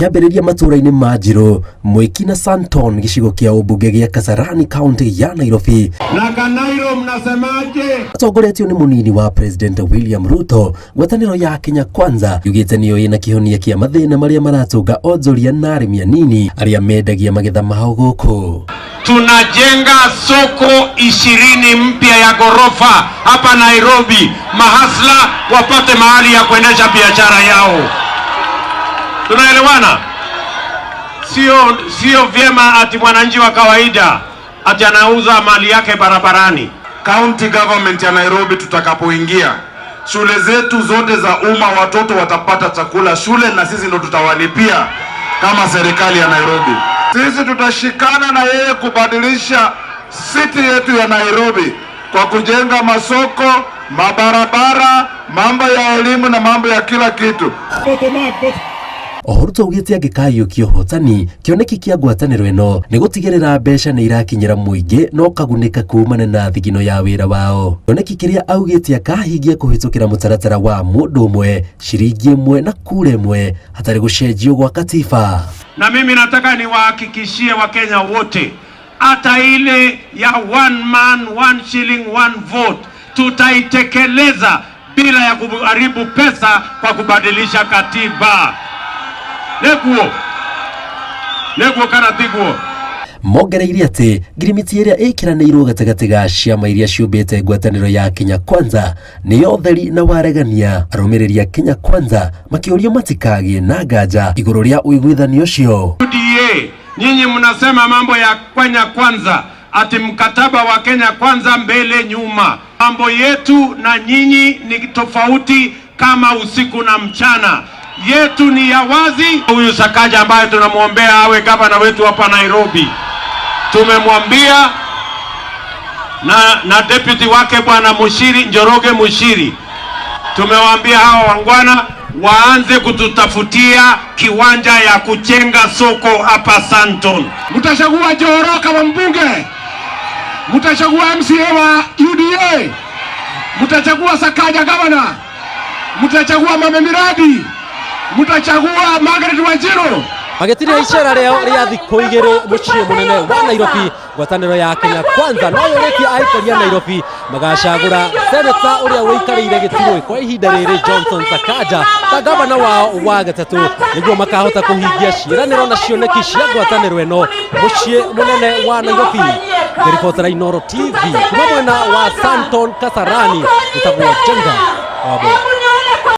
Makĩambĩrĩria matũũra-inĩ ma Njirũ, Mwiki na Santon gĩcigo kĩa ũmbunge gĩa Kasarani kaunti ya Nairobi. Na Kanairo mnasemaje? Atongoretio nĩ mũnini wa President William Ruto, ngwatanĩro ya Kenya Kwanza yugĩte nĩyo ĩna kĩhonia kĩa mathĩna marĩa maratũnga onjoria na arĩmi anini arĩa mendagia magetha mao gũkũ. Tunajenga soko 20 mpya ya ghorofa hapa Nairobi, mahasla wapate mahali ya kuendesha biashara yao. Tunaelewana? Sio vyema ati mwananchi wa kawaida ati anauza mali yake barabarani. County government ya Nairobi tutakapoingia, shule zetu zote za umma watoto watapata chakula shule, na sisi ndo tutawalipia kama serikali ya Nairobi. Sisi tutashikana na yeye kubadilisha city yetu ya Nairobi kwa kujenga masoko, mabarabara, mambo ya elimu na mambo ya kila kitu. Oho Ruto augĩte angĩkaiyũkia ũhotani, kĩoneki kĩa ngwatanĩro ĩno nĩ gũtigĩrĩra mbeca nĩ irakinyĩra mũingĩ na ũkagunĩka kumana na thigino ya wĩra wao. Kĩoneki kĩrĩa augĩte akahingia kũhĩtũkĩra mũtaratara wa mũndũ ũmwe, ciringi ĩmwe na kura ĩmwe hatarĩ gũcenjio gwa katiba. Na mimi nataka niwahakikishie Wakenya wote, hata ile ya one man one shilling one vote tutaitekeleza bila ya kuharibu pesa kwa kubadilisha katiba. Neguo neguo kana tiguo? Mongereire atĩ ngirimiti ĩrĩa ĩkĩranĩirwo gatagatĩ ga ciama iria ciũmbĩte ngwatanĩro ya Kenya Kwanza nĩyo theri na waregania. Arũmĩrĩri a Kenya Kwanza makĩũrio matikagĩe na nganja igũrũ rĩa ũiguithanio ũcio. UDA, nyinyi mnasema mambo ya Kenya Kwanza, ati mkataba wa Kenya Kwanza mbele nyuma. Mambo yetu na nyinyi ni tofauti kama usiku na mchana. Yetu ni ya wazi. Huyu Sakaja ambaye tunamwombea awe gavana wetu hapa Nairobi, tumemwambia na deputy wake bwana Mushiri, Njoroge Mushiri, tumewaambia hawa wangwana waanze kututafutia kiwanja ya kujenga soko hapa Sandton. Mtachagua Njoro kama mbunge, mtachagua MCA wa UDA, mtachagua Sakaja gavana, mtachagua mama miradi, mtachagua Margaret Wanjiru. Magĩtiria icera rĩao rĩa thikũ igĩrĩ mũciĩ mũnene wa Nairobi, ngwatanĩro ya Kenya Kwanza no yũrĩtie aikari a Nairobi magacagũra seneta ũrĩa ũikarĩire gĩturwa kwa ihinda rĩrĩ Johnson Sakaja ta gavana wao wa gatatũ nĩguo makahota kũhingia ciĩranĩro na cioneki cia ngwatanĩro ĩno mũciĩ mũnene wa Nairobi. Ngĩribotera Inooro TV kuma mwena wa Sandton Kasarani, gĩtagwo Jenga Wambua.